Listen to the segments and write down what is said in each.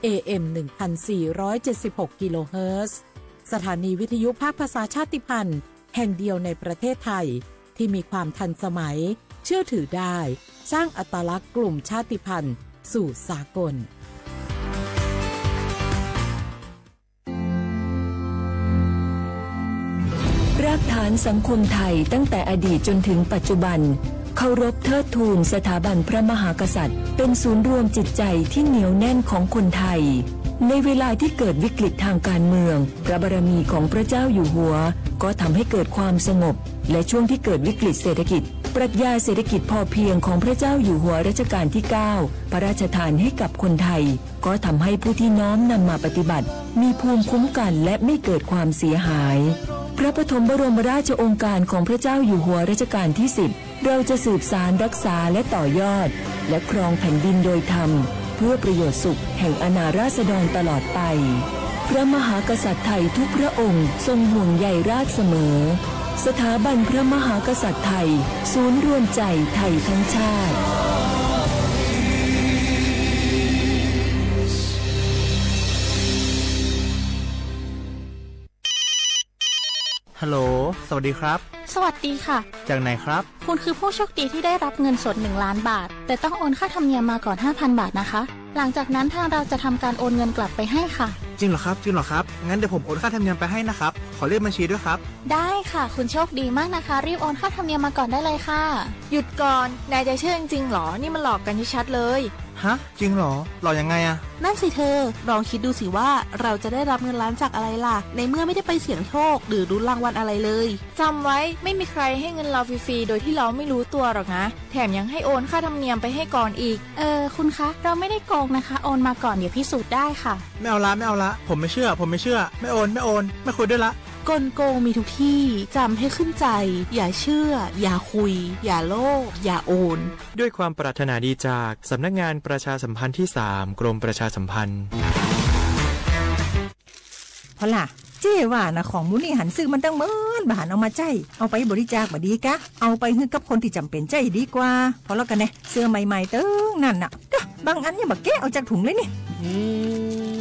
เอ เอ็ม หนึ่งพันสี่ร้อยเจ็ดสิบหก กิโลเฮิรตซ์ สถานีวิทยุภาคภาษาชาติพันธุ์แห่งเดียวในประเทศไทยที่มีความทันสมัย เชื่อถือได้ สร้างอัตลักษณ์กลุ่มชาติพันธุ์สู่สากล รากฐานสังคมไทยตั้งแต่อดีตจนถึงปัจจุบัน เคารพเทิดทูนสถาบันพระมหากษัตริย์ เป็นศูนย์รวมจิตใจที่เหนียวแน่นของคนไทย ในเวลาที่เกิดวิกฤตทางการเมือง พระบารมีของพระเจ้าอยู่หัว ก็ทำให้เกิดความสงบ และช่วงที่เกิดวิกฤตเศรษฐกิจ ปรัชญาเศรษฐกิจพอเพียงของพระเจ้าอยู่หัวรัชกาลที่เก้า พระราชทานให้กับคนไทย ก็ทำให้ผู้ที่น้อมนำมาปฏิบัติ มีภูมิคุ้มกันและไม่เกิดความเสียหาย พระปฐมบรมราชโองการของพระเจ้าอยู่หัวรัชกาลที่สิบ เราจะสืบสานรักษาและต่อยอด และครองแผ่นดินโดยธรรม เพื่อประโยชน์สุขแห่งอาณาราษฎรตลอดไป พระมหากษัตริย์ไทยทุกพระองค์ทรงห่วงใยราษฎรเสมอ สถาบันพระมหากษัตริย์ไทย ศูนย์รวมใจไทยทั้งชาติ ฮัลโหล สวัสดีครับ สวัสดีค่ะ จากไหนครับ คุณคือผู้โชคดีที่ได้รับเงินสดหนึ่งล้านบาท แต่ต้องโอนค่าธรรมเนียมมาก่อนห้าพันบาทนะคะ หลังจากนั้นทางเราจะทำการโอนเงินกลับไปให้ค่ะ จริงเหรอครับ จริงเหรอครับ งั้นเดี๋ยวผมโอนค่าธรรมเนียมไปให้นะครับ ขอเลขบัญชีด้วยครับ ได้ค่ะ คุณโชคดีมากนะคะ รีบโอนค่าธรรมเนียมมาก่อนได้เลยค่ะ หยุดก่อน นายจะเชื่อจริงๆหรอ นี่มันหลอกกันชัดๆเลย ฮะ จริงเหรอ หลอกยังไงอะ นั่นสิเธอ ลองคิดดูสิว่าเราจะได้รับเงินล้านจากอะไรล่ะ ในเมื่อไม่ได้ไปเสี่ยงโชค หรือลุ้นรางวัลอะไรเลย จำไว้ ไม่มีใครให้เงินเราฟรีๆ โดยที่เราไม่รู้ตัวหรอกนะ แถมยังให้โอนค่าธรรมเนียมไปให้ก่อนอีก เออ คุณคะ เราไม่ได้โกงนะคะ โอนมาก่อน เดี๋ยวพิสูจน์ได้ค่ะ ไม่เอาละ ไม่เอาละ ผมไม่เชื่อ ผมไม่เชื่อ ไม่โอน ไม่โอน ไม่คุยด้วยละ กลโกงมีทุกที่ จำให้ขึ้นใจ อย่าเชื่อ อย่าคุย อย่าโลภ อย่าโอน ด้วยความปรารถนาดีจากสำนักงานประชาสัมพันธ์ที่สาม กรมประชาสัมพันธ์ พอล่ะ เจ้ว่านะ ของหมู่นี่หันซื้อมันตั้งเมิน บ่หันเอามาใจ๊ เอาไปบริจาคบ่ดีกะ เอาไปหื้อกับคนที่จ๋ำเป๋นใจ๊ดีกว่า พอแล้วกันแน่ เสื้อใหม่ๆ ตึงนั่นน่ะ เด้อ บางอันยังบ่แกะออกจากถุงเลยนี่ อืม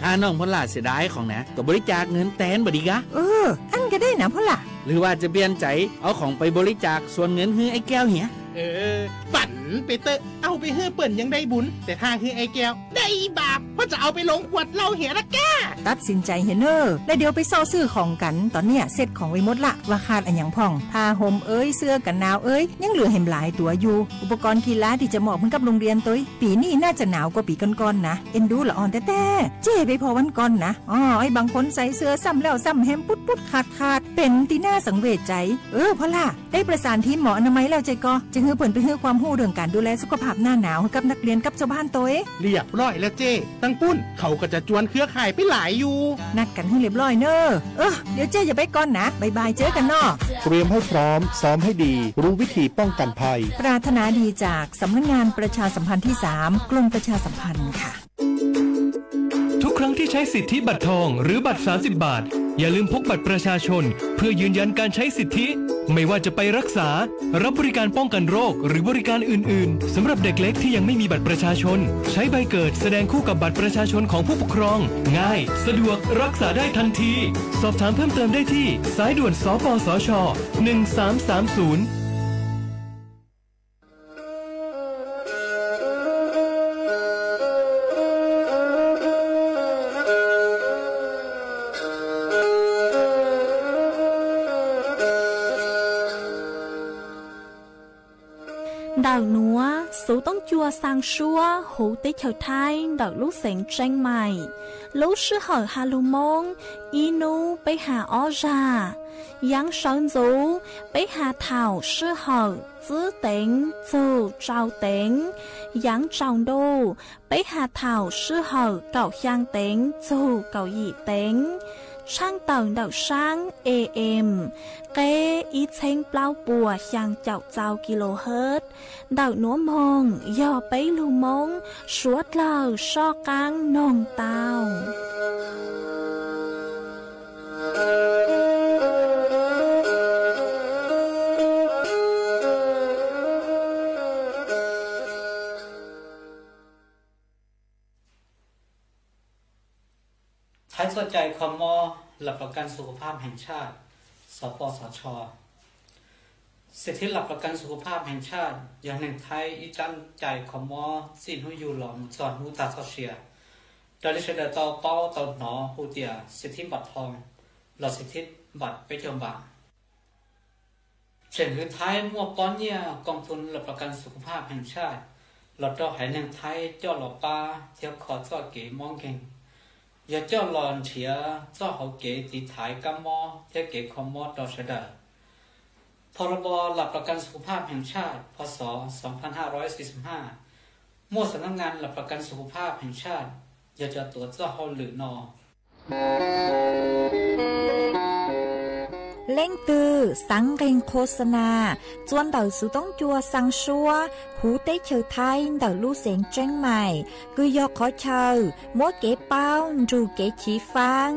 ถ้าน้องพอลล่าเสียดายของนะ ก็บริจาคเงินแตนบ่ดีกะ เออ อันก็ได้นะพอลล่า หรือว่าจะเปลี่ยนใจเอาของไปบริจาคส่วนเงินหื้อไอ้แก้วเหีย เออ ฝันไปเต๊อะ เอาไปหื้อเปิ้นยังได้บุญ แต่ถ้าหื้อไอ้แก้ว ได้บาป เพราะจะเอาไปลงขวดเหล้าเหียละก้า ตัดสินใจเหียเน่อ แล้วเดี๋ยวไปเซาะซื้อของกัน ตอนเนี้ยเซ็ตของไว้หมดละ ว่าขาดอะหยังพ่อง ผ้าห่มเอย เสื้อกันหนาวเอย ยังเหลือแหมหลายตั๋วอยู่ อุปกรณ์กีฬาที่จะมอบให้กับโรงเรียนตวย ปีนี้น่าจะหนาวกว่าปีก่อนๆนะ เอ็นดูละอ่อนแต๊ๆ เจ้ไปพ้อวันก่อนนะ อ้อ ไอ้บางคนใส่เสื้อซ้ำแล้วซ้ำแหม ปุ๊ดๆ ขาดๆ เป็นตี้น่าสังเวชใจ เออ พอลล่า ได้ประสานทีมหมออนามัยแล้วใจ้ก่อ จะหื้อเปิ้นไปหื้อความฮู้เรื่องการดูแลสุขภาพหน้าหนาวให้กับนักเรียนกับชาวบ้านตวย เรียบร้อยแล้วเจ้ ตังปุ้น เขาก็จะจวนเครือข่ายไปหลายอยู่ นัดกันหื้อเรียบร้อยเน่อ เออ เดี๋ยวเจ้อย่าไปก่อนนะ บ๊ายบาย เจอกันเนาะ เตรียมให้พร้อม ซ้อมให้ดี รู้วิธีป้องกันภัย ปรารถนาดีจากสำนักงานประชาสัมพันธ์ที่สาม กรมประชาสัมพันธ์ค่ะ ทุกครั้งที่ใช้สิทธิบัตรทองหรือบัตร สามสิบ บาท อย่าลืมพกบัตรประชาชน เพื่อยืนยันการใช้สิทธิ ไม่ว่าจะไปรักษา รับบริการป้องกันโรค หรือบริการอื่นๆ สำหรับเด็กเล็กที่ยังไม่มีบัตรประชาชน ใช้ใบเกิดแสดงคู่กับบัตรประชาชนของผู้ปกครอง ง่าย สะดวก รักษาได้ทันที สอบถามเพิ่มเติมได้ที่ สายด่วน สปสช หนึ่งสามสามศูนย์ Ntawm nuav xuv toob cua xaa suab huv teb chaws Thaib ntawm lub xeev Tseeb Maim. Lub sij hawm has lug Moob, ib nub peb has ob zag. Yaav sawv ntxuv, peb has thaum sij hawm tsib teev txug rau teev. Yaav tsaus ntuj, peb has thaum sij hawm kaum xyaa teev txug kaum yim teev. Tshaaj tawm ntawm saab A M, qeb ib txheeb plaub puas xyaa caum txaus kilohertz. Ntawm nuav moog yog peb lug Moob suav dlawg soj qaab noog tau. Thaib txoj cai kho mob หลักประกันสุขภาพแห่งชาติ สปสช. สิทธิหลักประกันสุขภาพแห่งชาติ yog neeg Thaib ib tsab cai kho mob txij hnub yug los mus txog hnub tag txoj sia, raws li sawv daws tau paub tau hnov hu tias สิทธิบัตรทอง los สิทธิบัตร peb caug npam. Tseem hwv Thaib muaj pob nyiaj กองทุนหลักประกันสุขภาพแห่งชาติ los rau haiv neeg Thaib coj los pab thiab kho txoj kev mob nkeeg, yog coj los nrhiav txoj hauv kev tiv thaiv kab mob thiab kev kho mob rau sawv daws. พรบ หลักประกันสุขภาพแห่งชาติ พ.ศ. สองพันห้าร้อยสี่สิบห้า muaj สำนักงานหลักประกันสุขภาพแห่งชาติ yog cov tuav txoj hauj lwm no. Leej twg xaav nqeeg qhua xa nas txua ntawm xuv toob cua xaa suab huv teb chaws Thaib ntawm lub xeev Tseeb Mais, kws yog qhov chaw muab kev paub nrug kev chiv faab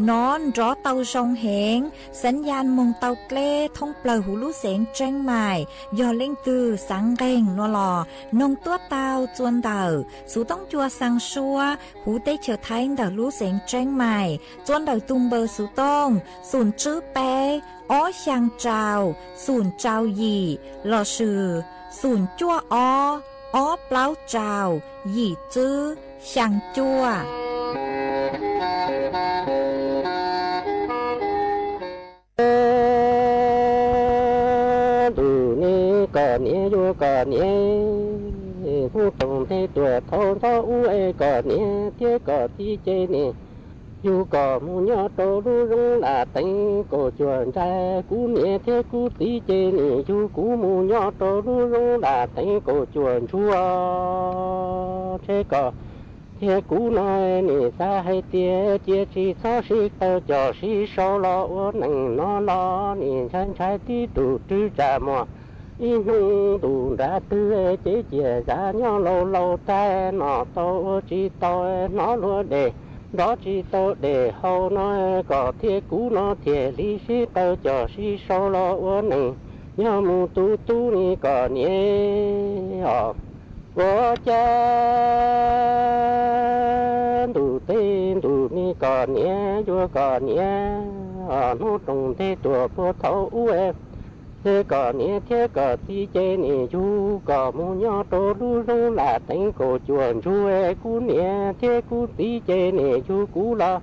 nov nrov tau zoo heev, xaav yaj moog tau dleb thoob plawg huv lub xeev Tseeb Mais. Yog leej twg xaav nqeeg no los noog tuab tau txua ntawm xuv toob cua xaa suab huv teb chaws Thaib ntawm lub xeev Tseeb Mais, txua ntawm tug npawb xuv tooj xum tswb peb ob xyaa rau xum rau yim lossis xum cuaj ob ob plaub rau yim tswb xyaa cuaj. Ntuj ne koj niam yuav koj niam, hnub roos nthe tuaj thaum ntxov ub es koj niam thiab koj txiv ces nim yug koj mus nyob rau lub zoov Laj Teev Kaum Cuaj nrag, kuv niam thiab kuv txiv ces nim yug kuv mus nyob rau lub zoov Laj Teev Kaum Cuaj ntsuag. Ntshe koj thiab kuv no nim xav hais tias cia tsis txhob sib qawm coj sib sau los ua neej no los nim ntshai ntshai tib tug rwg tsam muag ib hnub ntuj nrad twg ces ciaj zam nyob laus laus tag, noj tau ua tsis tau, hnov luag dej nrov tsis tau dej haus no, koj thiab kuv no thiaj li sib qawm coj sib sau los ua neej nyob mus tu tu ne koj niam os. Ua cas ntuj teb ntuj ne koj niam yuav koj niam, hnub roos nthe tuaj puag thaum ub es koj niam thiab koj txiv ces nim yug koj mus nyob rau lub zoov Laj Teev Kaum Cuaj ntsuag, kuv niam thiab kuv txiv ces nim yug kuv los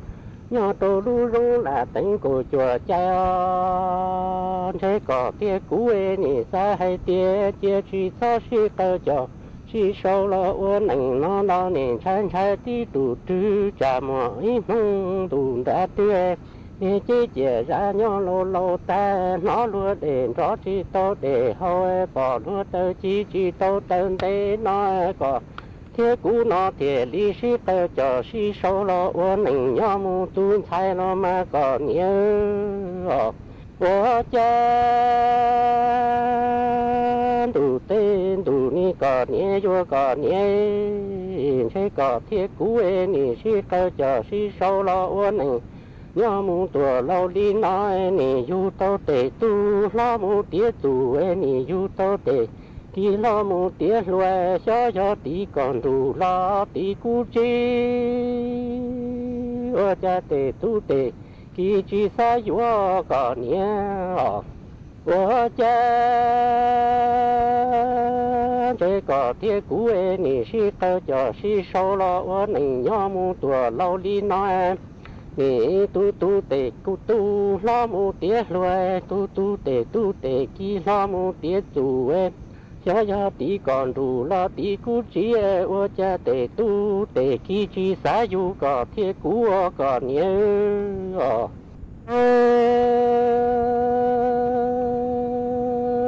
nyob rau lub zoov Laj Teev Kaum Cuaj cai os. Ntshe koj thiab kuv nim xav hais tias cia tsis txhob sib qawm coj sib sau los ua neej no los nim ntshai ntshai tib tug rwg tsam muag ib hnub ntuj nrad twg, ces ciaj zam nyob laus laus tag, hnov luag dej nrov tsis tau dej haus, pom luag taw ci tsis tau taw ntev no, koj thiab kuv no thiaj li sib qawm coj sib sau los ua neej nyob mus tu ntxhais los mas koj niam os. Ua cas ntuj teb ntuj ne koj niam yuav koj niam, ntshe koj thiab kuv nim sib qawm coj sib sau los ua neej nyob mus tuaj laus li no, nim yug tau tes tub hlob mus tiav txuj, nim yug tau tes kiv hlob mus tiav hluas, xyov yog tim koj ntuj los tim kuv txiv, ua cas tes tub tes kiv tsis xav yuav koj niam os. Ua cas ntshe koj thiab kuv nim sib qawm coj sib sau los ua neej nyob mus tuaj laus li no, nim tu tu tes kuv tub hlob mus tiav hluas, tu tu tes tub tes kiv hlob mus tiav txuj, xyov yog tim koj ntuj los tim kuv txiv, ua cas tes tub tes kiv tsis xav yug koj thiab kuv ua koj niam os.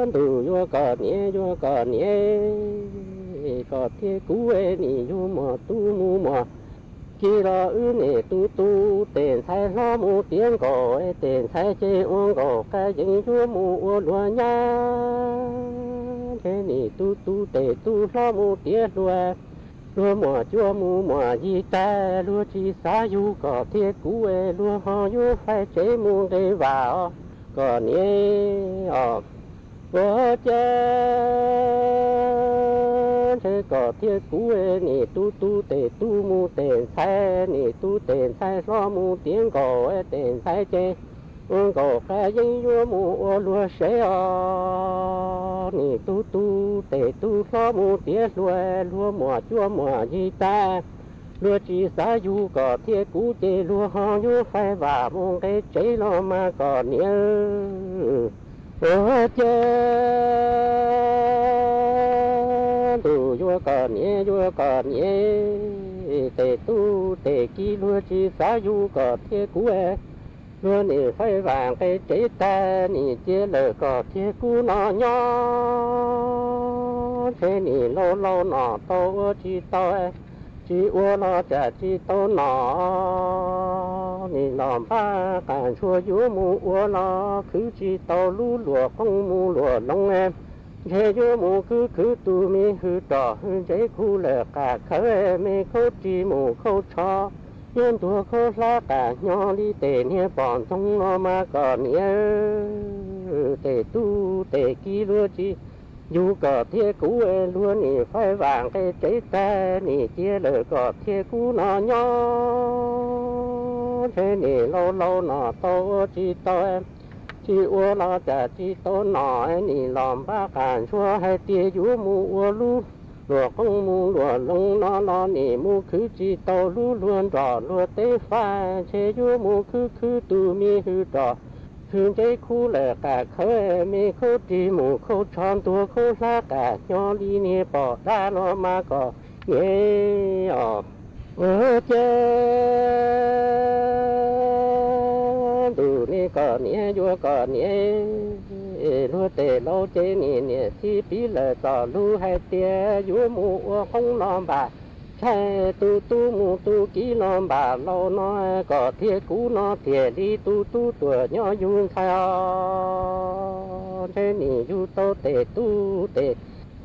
Ntuj yuav koj niam yuav koj niam, koj thiab kuv nim yug muaj tub mus muaj kiv los wb nim tu tu tes ntxhais hlob mus tiav nkaus, tes ntxhais ces ua nkaus qab yees yuav mus ua luag nyab, ntshe nim tu tu tes tub hlob mus tiav hluas, luag muaj cuab mus muaj yig tag, luag tsis xav yug koj thiab kuv, luag ho yuav faib tsev mus nqe vam os koj niam os. Ua cas ntshe koj thiab kuv, nim tub tub tes tub mus tes ntxhais, nim tub tes ntxhais hlob mus tiav nkaus, tes ntxhais ces ua nkaus qab yeeb yuav mus ua luag sev os. Nim tub tub tes tub hlob mus tiav hluas, luag muam cuab muam yig tag, luag tsis xav yug koj thiab kuv ces luag ho yuav fais vam mus nqe tsev los mas koj niam. Ua cas ntuj yuav koj niam yuav koj niam, tes tub tes kiv luag tsis xav yug koj thiab kuv, luag nim fais vam nqe tsev tag nim cia lawm koj thiab kuv no nyob. Ntshe nim laus laus no tau ua tsis tau, tsis ua los tsam tsis tau nom, nim los npaj qas ntshua yuav mus ua los khwv tsis tau lub luam qoob mus luam loo. Ntshe yuav mus khwv khwv tus me hwm roj hwm ntsev khu lawm qas khawv, me khaub ris mus khaub tsho, yuav ntuag khaub hlab qas hnyo li tes niag pom ntxoog no mas koj niam. Tes tub tes kiv luag tsis yug koj thiab kuv, luag nim fais vam nqe tsev tag nim cia lawm koj thiab kuv no nyob. Ntshe nim laus laus no tau ua tsis tau, tsis ua los tsam tsis tau nom, nim los npaj qas ntshua hais tias yuav mus ua lub luam qoob mus luam loo no los nim mus khwv tsis tau lub luag nroj luag teb faj, ntshe yuav mus khwv khwv tus me hwm roj hwm ntsev khu lawm qas khawv, me khaub ris mus khaub tsho ntuag khaub hlab qas hnyo li niag pom dab no mas koj niam os. Ua cas ntuj ne koj niam yuav koj niam, luag tes laus ces nim niam txiv piv lawm txoj lus hais tias yuav mus ua qoob los npam tshais, tus tub mus tus kiv los npam laus no, koj thiab kuv no thiaj li tus tub tuam nyob yug ntxhais os. Ntshe nim yug tau tes tub tes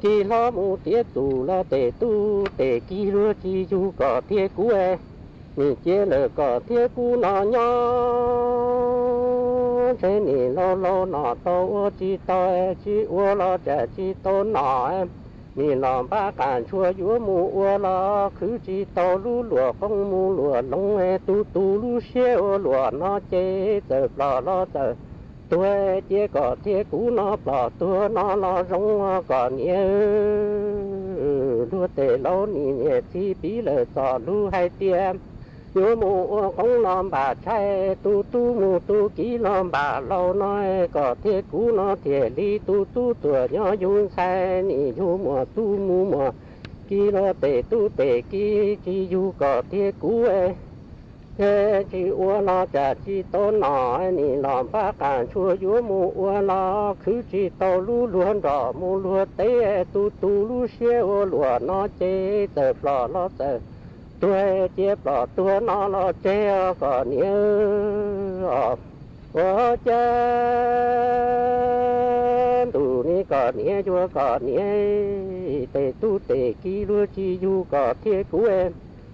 kiv hlob mus tiav txus los tes tub tes kiv luag tsis yug koj thiab kuv, nim cia lawm koj thiab kuv no nyob. Ntshe nim laus laus no tau ua tsis tau, tsis ua los tsam tsis tau nom, nim los npaj qas ntshua yuav mus ua los khwv tsis tau lub luam qoob mus luam loo, tus tus lub siab ua luam no ces txawm plom los txawm tuag, cia koj thiab kuv no plom tuag no los zoo koj niam. Luag tes laus nim niam txiv piv lawm txoj lus hais tias yuav mus ua qoob los npam tshais, tus tub mus tus kiv los npam laus no, koj thiab kuv no thiaj li tus tub tuam nyob yug ntxhais, nim yug muam tub mus muam kiv los tes tub tes kiv tsis yug koj thiab kuv, tsis ua los tsam tsis tau nom, nim los npaj qas ntshua yuav mus ua los khwv tsis tau lub luag nroj mus luag teb, tus tus lub siab ua luam no ces txawm plom los txawm tuag, cia plom tuag no los tseg os koj niam. Ua cas ntuj ne koj niam yuav koj niam, tes tub tes kiv luag tsis yug koj thiab kuv,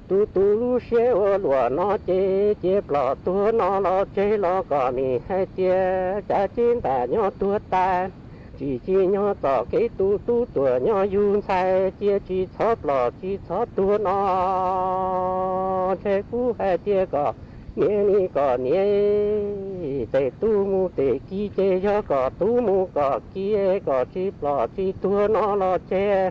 tus tus lub siab ua luam no ces cia plom tuag no los tseg los koj nim hais tias cav ceb ntam nyob tuag tas, tsis tsim nyog txoj kev tus tub tuam nyob yug ntxhais, cia tsis txhob plom tsis txhob tuag no. Ntshe kuv hais tias koj niam ne koj niam, tes tub mus tes kiv ces yog koj tub mus koj kiv, koj tsis plom tsis tuag no los tseg,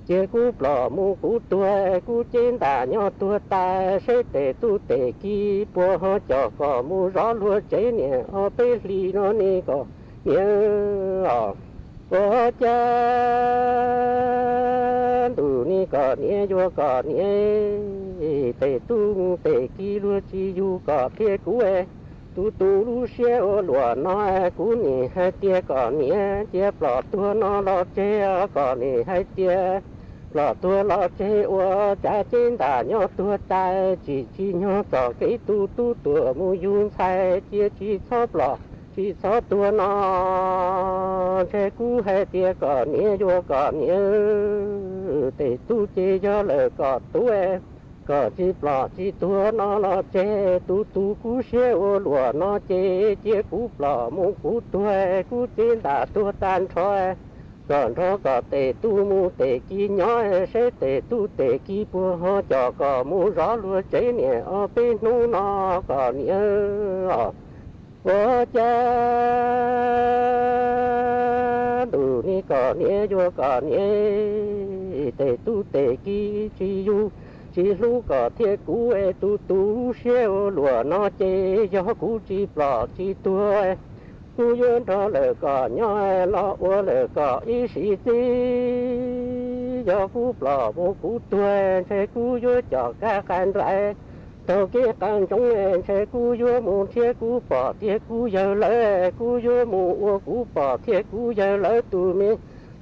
cia kuv plom mus kuv tuag, kuv ceb ntam nyob tuag tas, saib tes tub tes kiv puas ho coj koj mus zov luag tsev niam ob peb hlis no ne koj niam os. Ua cas ntuj ne koj niam yuav koj niam, tes tub mus tes kiv luag tsis yug koj thiab kuv, tus tus lub siab ua luam no, kuv nim hais tias koj niam cia plom tuag no los tseg, koj nim hais tias plom tuag los tseg ua cav ceb ntam nyob tuag tas, tsis tsim nyog txoj kev tus tub tuam mus yug ntxhais, cia tsis txhob plom tsis txhob tuag no. Ntshe kuv hais tias koj niam yuav koj niam, tes tub ces yog lawm koj tub, kom tsis plom tsis tuag no los tseg, tus tus kuv siab ua luam no ces cia kuv plom mus kuv tuag, kuv cev ntam tuag tag nrho. Kom nrog kom tes tub mus tes kiv nyob, seb tes tub tes kiv puas ho com kom mus zov luag tsev niam ob peb hnub no kom niam os. Ua cas ntuj ni kom niam yuav kom niam, tes tub tes kiv tsis yug tsis hlub kom thiab kuv es tus tus lub siab ua luam no ces yog kuv tsis plom tsis tuag, kuv yuav nrog lawm kom nyob los ua lawm kom ib sim txij. Yog kuv plom mus kuv tuag ntshe kuv yuav com kab qa nrais taug kev qa ntsoov, ntshe kuv yuav mus nrhiav kuv pog thiab kuv yawg lawv, kuv yuav mus ua kuv pog thiab kuv yawg lawv tus me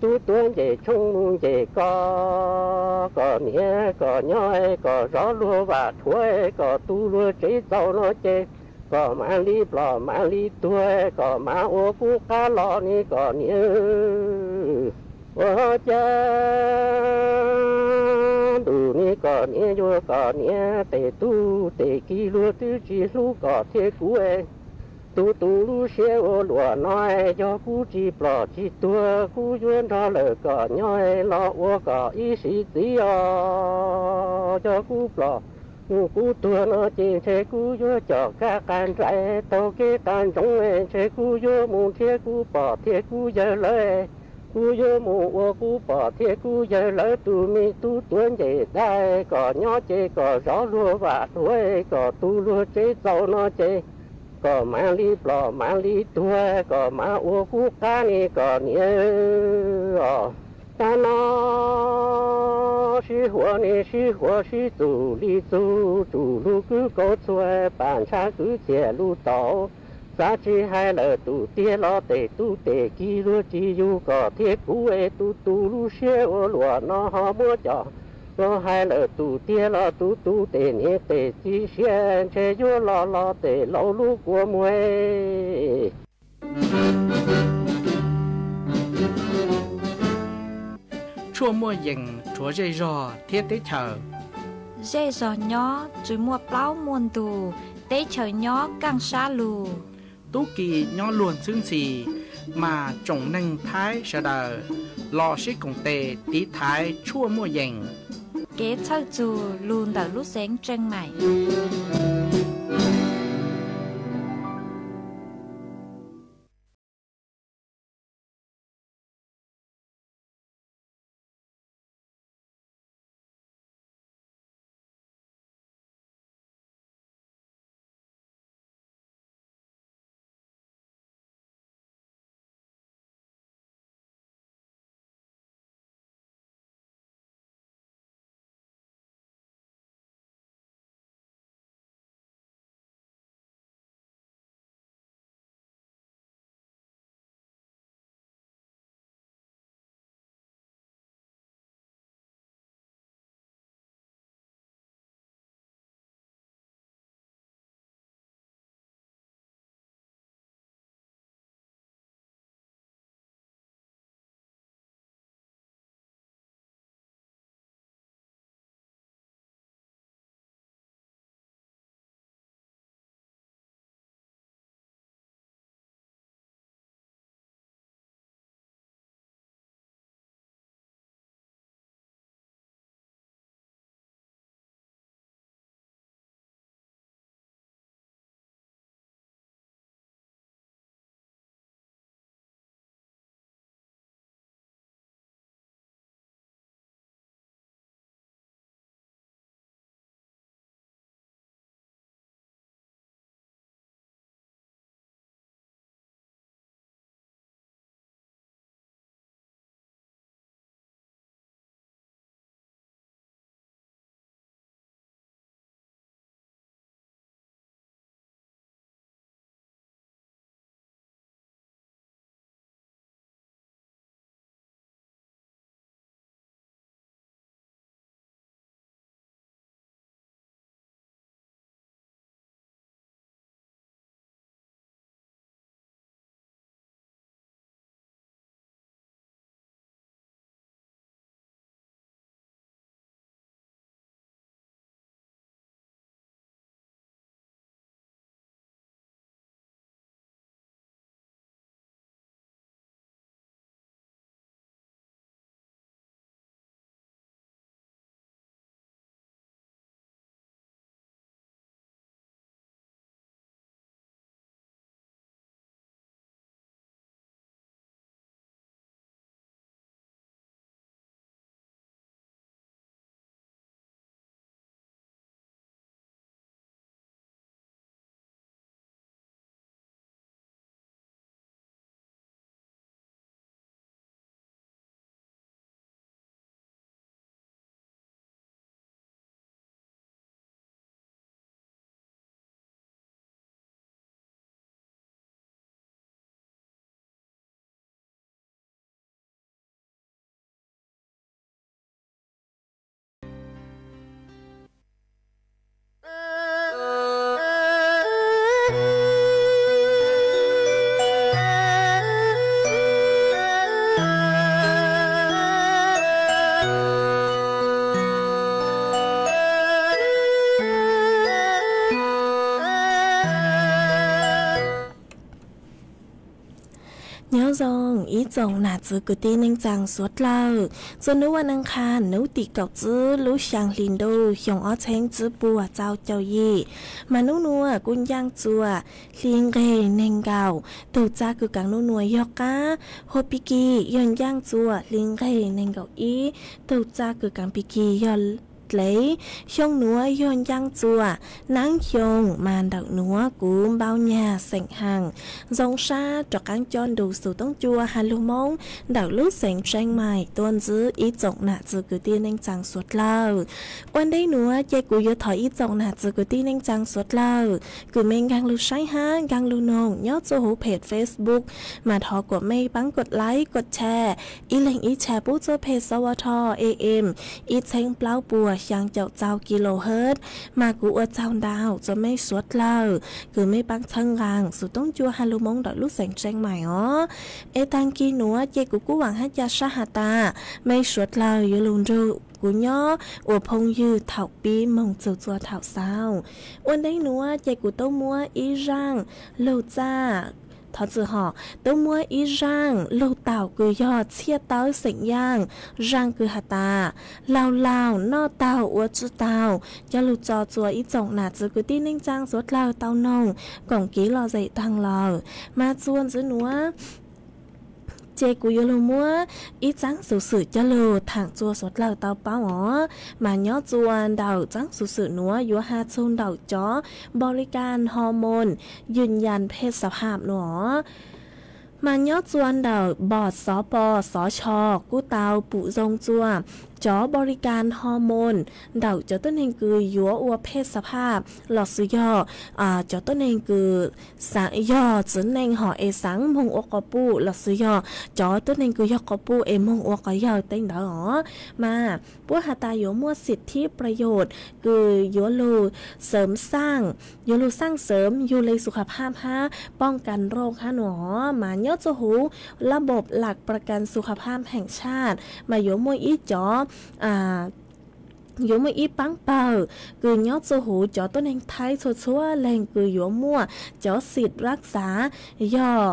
tub tuav nce tshoob nce kos, kom niam kom nyob kom zov luag vam thuav, kom tu luag tsev txaus no ces kom mam li plom mam li tuag, kom mam ua kuv qab los ni kom niam. Ua cas ntuj ni kom niam yuav kom niam, tes tub tes kiv luag twb tsis hlub kom thiab kuv, tus tus lub siab ua luam no, yog kuv tsis plom tsis tuag kuv yuav nrog lawm kom nyob los ua kom ib sim txij os. Yog kuv plom mus kuv tuag no ces ntshe kuv yuav com kab qa nrais taug kev qa ntsoov, ntshe kuv yuav mus nrhiav kuv pog thiab kuv yawg lawv, kuv yuav mus ua kuv pog thiab kuv yawg lawv tus me tub tuav nce dab, kom nyob ces kom zov luag vam thuav, kom tu luag tsev txaus no ces kom mam li plom mam li tuag, kom mam ua kuv qab ni kom niam os. Tag no sib huas ni sib huas sib txuj li txug, tsum lug kwv kaus txhua, pam ntshav kwv txhiaj lug tau. Xav tsis hais lawm tus tiag los tes tub tes kiv luag tsis yug kom thiab kuv, es tus tus lub siab ua luam no ho muab com los hais lawm tus tiag los tus tus tes niam tes txiv siab ntshe yuav los los tes laus lub kua muag. Tshuaj muaj yees rhuav zej zog thiab teb chaws. Zej zog nyob tsis muaj plaub muaj ntug, teb chaws nyob kaaj sab lug. Tub ki nyob luag ntxhwb ntxhi, mas tsoom neeg Thaib sawv daws los sib koom tes tiv thaiv tshuaj muaj yees. Kev txhawj txug lug ntawm lub xeev Tseej Maim. Ib tsoom nam txiv kwv tij neej tsaa suav dlawg, txuas nub ua neej qha nub tim kaum tsib lub xyaa hli ntuj xyoo ob txheeb tsib puas txaus caum yim, mas nub nuav kuj ncaaj txuas hli nqeg neeg nkaum, tug txaj kws kaav nub nuav yog qaab, hua pig kig yog ncaaj txuas hli nqeg neeg nkaum ib, tug txaj kws kaav pig kig yog dlev, xyoo nuav yog ncaaj txuas naab xyoo, mas ntawm nuav kuv npau nyag xeem haas zoo sab rov qaab coj ntu xuv toob cua has lug Moob ntawm lub xeev Tsheej Maim tuaj ntsib ib tsoom nam txiv kwv tij neej tsaa suav dlawg. Ua ntej nuav ces kuv yuav thov ib tsoom nam txiv kwv tij neej tsaa suav dlawg kws mej nkaag lug saib hab nkaag lug noog nyob txuj huv peg Facebook, mas thov kuas mej paab kuas like kuas share, ib leeg ib share pub txuj peg S W T A M ib txheeb plaub puas xyaa caum txaus kilohertz, mas kuv ua tsaug ntau txug mej suav dlawg kws mej paab txhawb nqaa xuv toob cua has lug Moob ntawm lub xeev Tsheej Maim os. Es taag kis nuav ces kuv kuj vaam hab ca sab has tas mej suav dlawg yuav lug nrug kuv nyob ua phooj ywg thaum pib moog txug txua thaum xaus. Ua ntej nuav ces kuv tub muab ib zaaj lug txaj, thov txim hom, tub muab ib zaaj lug taum kws yog txhiaj tawb xeem yaaj, zaaj kws has tas laug laug noj taug ua tsi taug coj lug tso txua ib tsoom nam txiv kwv tij neej tsaa suav dlawg tau noog koom kiv lom zem taag lawm. Mas txua ntxiv nuav ces kuv yuav lug muab ib txaab xuv xwm coj lug thaam txua suav dlawg tau paub os. Mas nyob txua ntawm txaab xuv xwm nuav yuav has txug ntawm cov npaus li kas hos moos yws yas phej xav hab nuav. Mas nyob txua ntawm npom xov pos xov xyos kuj tau pum zoo txua cov npaus li kas hos moos ntawm cov tuab neeg kws yuav ua phej xav hab lossis yog cov tuab neeg kws yog txiv neej hom es xaav moog ua quas puj lossis yog cov tuab neeg kws yog quas puj es moog ua quas yawg tej ntawd os. Mas puab has tas yuav muaj xim thib pras yos kws yuav lug xeem xaaj, yuav lug xaaj xeem yug le xu khas phab hab poj kas nroj hab nuav. Mas nyob txua huv lab npom lam pras kas xu khas phab heem tshaj mas yuav muaj ib cov yuav muaj ib paab pawg kws nyob txua huv cov tuab neeg Thaib txhua txhua leeg kws yuav muaj cov xim lab xav yog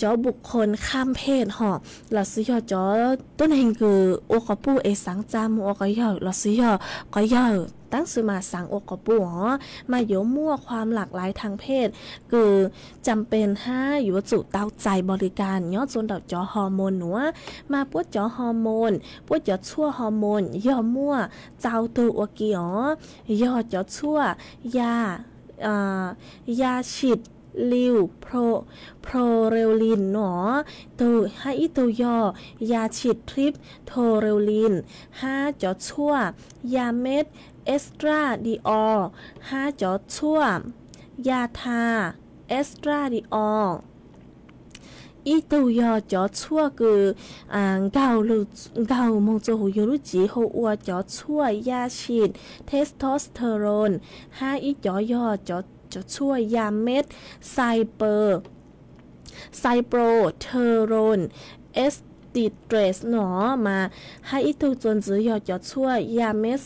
cov npum qhoos khaj phej hom lossis yog cov tuab neeg kws ua quas puj es xaav txag moog ua quas yawg lossis yog quas yawg tab sis mas xaav ua quas puj os, mas yuav muaj khua lam laiv thaam phej kws cam pes hab yuav tsum tau txais npaus li kas nyob txua ntawm cov hos moos nuav. Mas puab cov hos moos, puab cov tshuaj hos moos yog muaj txaus tug ua ke os, yog cov tshuaj ya, ya tshim liu, proreulin nuav, tug hab ib tug yog ya tshim trip, proreulin, hab cov tshuaj ya meb, estradiol, hab cov tshuaj ya tha, estradiol. Ib tug yog cov tshuaj kws nkaug moog txua huv yug lub cev hu ua cov tshuaj ya tshim testosterone, hab ib cov yog cov tshuaj ya meb, cyper, cyproterone, estetres nuav. Mas hab ib tug txuas ntxiv yog cov tshuaj ya meb,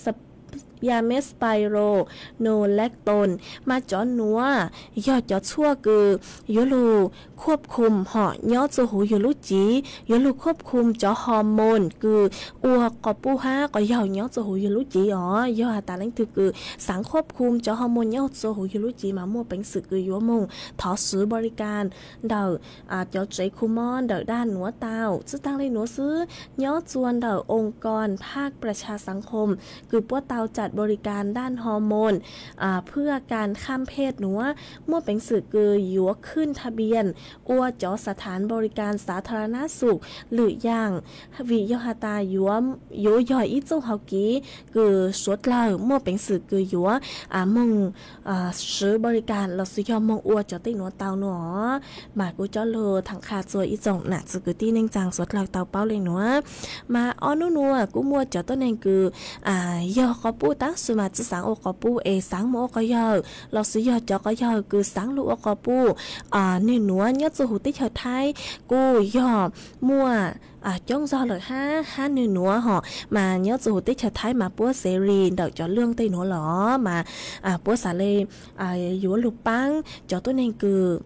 ya meb spironolactone. Mas cov nuav yog cov tshuaj kws yuav lug khuab khum hom nyob txua huv yug lub cev, yuav lug khuab khum cov hos moos kws ua quas puj hab quas yawg nyob txua huv yug lub cev os. Yog has tas leej twg kws xaav khuab khum cov hos moos nyob txua huv yug lub cev mas muaj peev xwm kws yuav moog thov swv npaus li kas ntawm cov tsev khu mob ntawm daj nuav tau. Tsi taag le nuav xwb, nyob txua ntawm oo kos phaj pras tsha xaav khom kws puab tau tsam npaus li kas daj hos moos phwj kas khaj phej nuav muaj peev xwm kws yuav khwj tha npias ua cov xav thav npaus li kas xav tha nab xum lwm yaam, vim yog has tas yuav yog ib txuj hauv kev kws suav dlawg muaj peev xwm kws yuav moog swv npaus li kas lossis yog moog ua cov tej nuav tau nuav. Mas kuv coj lug thaam qha txua ib tsoom nam txiv kwv tij neej tsaa suav dlawg tau paub le nuav. Mas ob nub nuav kuj muaj cov tuab neeg kws yog quas puj tab sis mas tsi xaav ua quas puj es xaav moog ua quas yawg lossis yog cov quas yawg kws xaav lug ua quas puj. Nwg nuav nyob txua huv teb chaws Thaib kuj yog muaj coob zog lawm hab, hab nwg nuav hom mas nyob txua huv teb chaws Thaib mas puab xev ris ntawm cov laj tej nuav los mas puab xav le yuav lug paab cov tuab neeg kws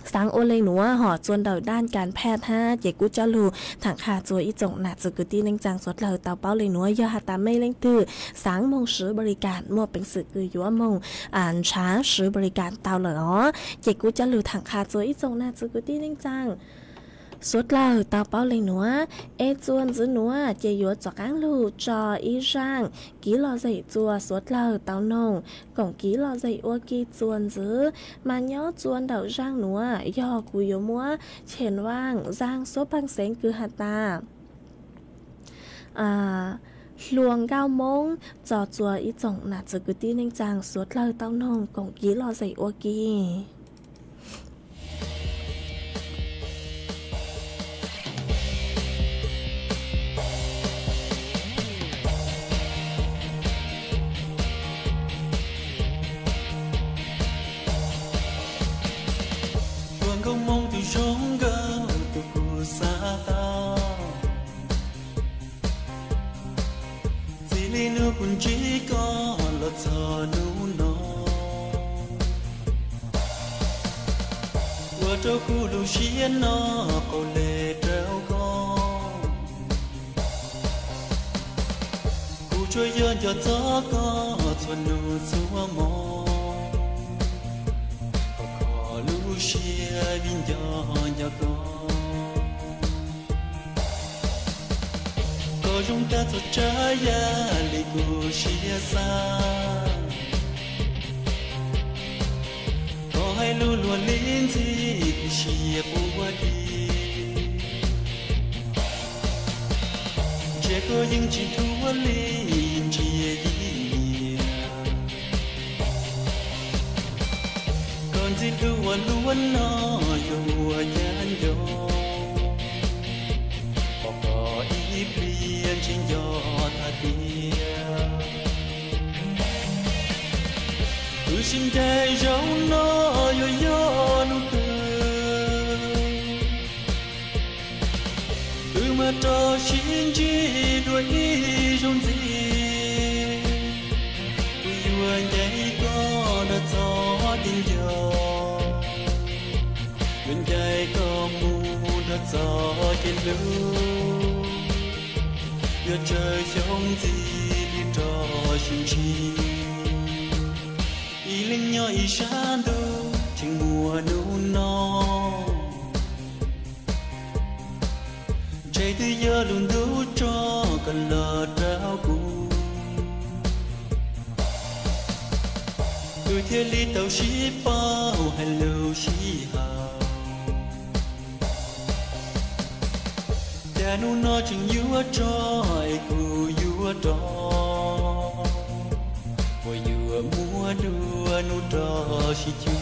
xaav ua le nuav hom txua ntawm daj kas phaj hab, ces kuv coj lug tham qha txua ib tsoom nam txiv kwv tij neej tsaa suav dlawg tau paub le nuav. Yog has tas mej leej twg xaav moog swv npaus li kas, muaj peev xwm kws yuav moog nrhav swv npaus li kas tau lawm os, ces kuv coj lug tham qha txua ib tsoom nam txiv kwv tij neej tsaa suav dlawg tau paub le nuav. Es txua ntxiv nuav ces yuav txaus qaab lug tso ib zaaj kiv lom zem txua suav dlawg tau noog koom kiv lom zem ua ke txua ntxiv. Mas nyob txua ntawm zaaj nuav yog kuv yuav muab cheem vaaj zaaj suab pej xeem kws has tas Hlua Nkauj Moob tso txua ib tsoom nam txiv kwv tij neej tsaa suav dlawg tau noog koom kiv lom zem ua ke. Hlua Nkauj Moob tus zoo nkauj tus kuv xav tau, txij li nub kuv ntsib koj los txog nub no, ua rau kuv lub siab no qaug le rau koj. Kuv tsuas yog nco txog koj txhua nub txhua mo, kho kho lub siab vim nco nco koj. Koj zoo tag txhua tsav yam li kuv siab xav, koj hais lus luag li ntxhi kuv siab quaj dim, ntshe koj yeej tsis thuam li ntsia ib nyiam. Koj ntxim hlub ua luaj no yuav ua cas nco, pom koj ib pliag ntshe nco tag tiag. Wb sib ncaim zaum no yuav yog nub twg, wb mam rov sib ntsib dua ib zaug ntxiv. Kuv yuav ncaim koj nrog txoj kev nco, yuav ncaim koj mus nrog txoj kev hlub, yuav tsawg xyoo ntxiv li rov sib ntsib. Ib leeg nyob ib sab ntuj tseem muaj nub no, ntshe twb yog lub ntuj tso koj los rau kuv, kuv thiaj li tau sib paub hais lus sib haum. Cas nub no tseem yuav tso es kuv yuav rov, puas yuav muab dua nub rov sib cuag.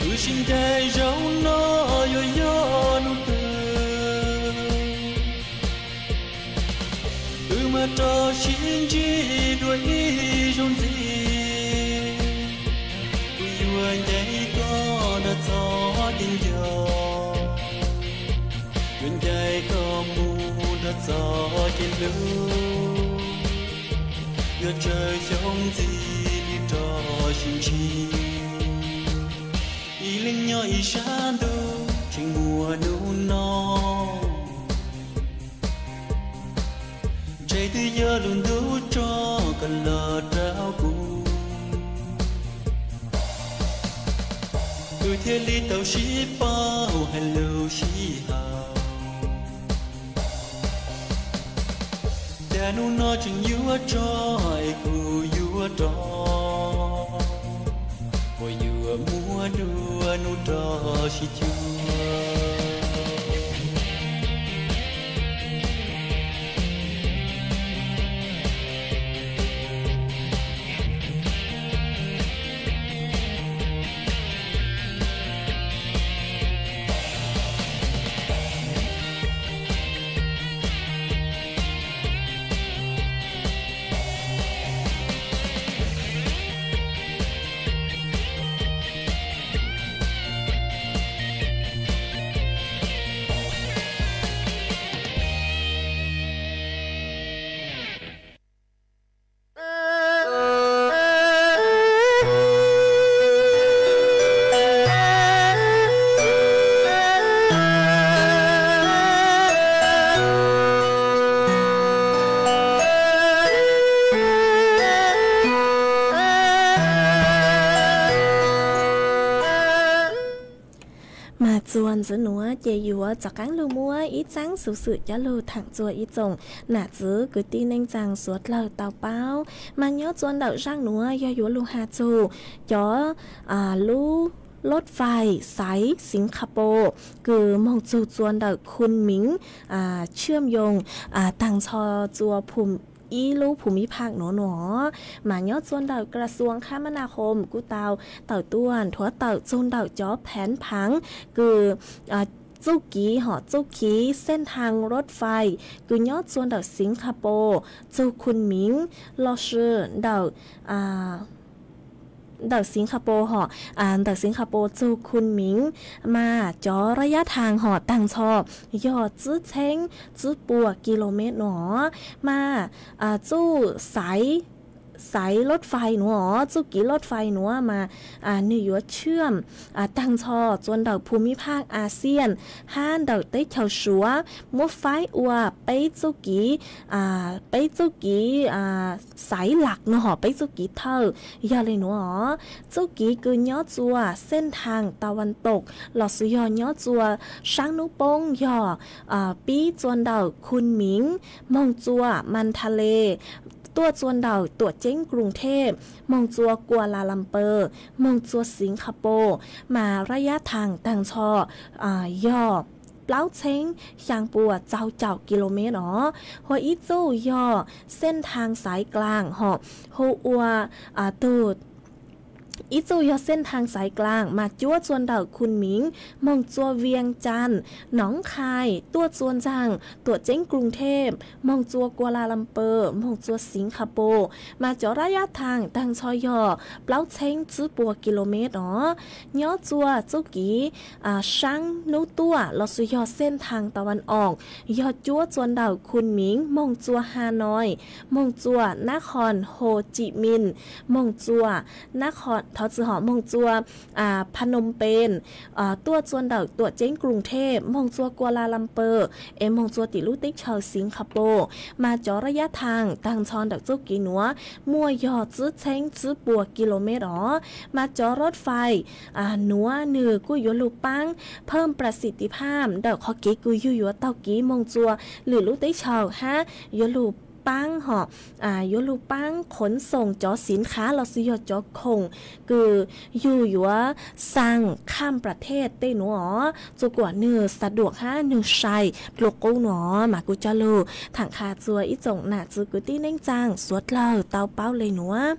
Wb sib ncaim zaum no yuav yog nub twg, wb mam rov sib ntsib dua ib zaug ntxiv. Kuv yuav ncaim koj nrog txoj kev nco, yuav ncaim koj mus nrog txoj kev hlub, yuav tsawg xyoo ntxiv li rov sib ntsib. Ib leeg nyob ib sab ntuj tseem muaj nub no, ntshe twb yog lub ntuj tso koj los rau kuv, kuv thiaj li tau sib paub hais lus sib haum. Cas nub no tseem yuav tso es kuv yuav rov, puas yuav muab dua nub rov sib cuag. Ntxiv nuav ces yuav rov qaab lug muab ib txaab xuv xwm coj lug thaam txug ib txoom nam txiv kwv tij neej tsaa suav dlawg tau paub. Mas nyob txua ntawm zaaj nuav yog yuav lug has txug cov lub lub fais xaiv Singapore kws moog txug txua ntawm Khun Ming, Chiam Yoog, taag nrho txua ib lub phum ib phaaj nuav nua. Mas nyob txua ntawm กระทรวงคมนาคม kuj tau tawm tuaj nthuav tawm txug ntawm cov แผนผัง kws txuj kiv hom txuj kiv เส้นทางรถไฟ kws nyob txua ntawm Singapore txug Khun Ming los sis ntawm ntawm Singapore hom ntawm Singapore txug Khun Ming, mas cov ระยะทาง hom taag nrho yog tsib txheeb tsib puas kilomev nua. Mas txuj xaiv รถไฟ nuav, txuj kiv รถไฟ nuav mas nwg yuav เชื่อม taag nrho txua ntawm phum ib phaaj Asian hab ntawm teb chaws Suav, muab faib ua peb txuj kiv, peb txuj kiv xaiv หลัก nua hom peb txuj kiv thawj yog le nuav. Txuj kiv kws nyob txua เส้นทางตะวันตก los sis yog nyob txua saab nub poob yog pib txua ntawm Khun Ming moog txua Mandalay, tuaj txua ntawm tuam ceeb Kruug Thej, moog txua Kuala Lumpur, moog txua Singapore, mas ระยะทาง taag nrho yog plaub txheeb xyaa puas txaug caum kilomev os. Hua ib txuj yog เส้นทางสายกลาง hom hu ua tug ib txuj yog เส้นทางสายกลาง mas cuab txua ntawm Khun Ming moog txua Vias Cas, Noov Khai, tuaj txua ntxaag tuam ceeb Kruug Thej, moog txua Kuala Lumpur, moog txua Singapore, mas cov ระยะทาง taag nrho yog plaub txheeb tsib puas kilomev os. Nyob txua txuj kiv saab nub tuaj los sis yog เส้นทางตะวันออก yog cuab txua ntawm Khun Ming moog txua Hanoi, moog txua นครโฮจิมินห์, moog txua นคร, thov txim hom, moog txua Phnom Penh, tuaj txua ntawm tuam ceeb Kruug Thej, moog txua Kuala Lumpur, es moog txua tim lub teb chaws Singapore, mas cov ระยะทาง taag nrho ntawm txuj kiv nuav muaj yog tsib txheeb tsib puas kilomev os. Mas cov รถไฟ nuav nwg kuj yuav lug paab เพิ่มประสิทธิภาพ ntawm qhov kev kws yug yuav taug kev moog txua lwm lub teb chaws hab yuav lug paab hom yuav lug paab ขนส่ง cov สินค้า los sis yog cov khoom kws yug yuav xaa ข้ามประเทศ tej nuav os, txua kuas nwg สะดวก hab nwg sai dlua qub nua. Mas kuj coj lug thaam qha txua ib tsoom nam txiv kwv tij neej tsaa suav dlawg tau paub le nuav.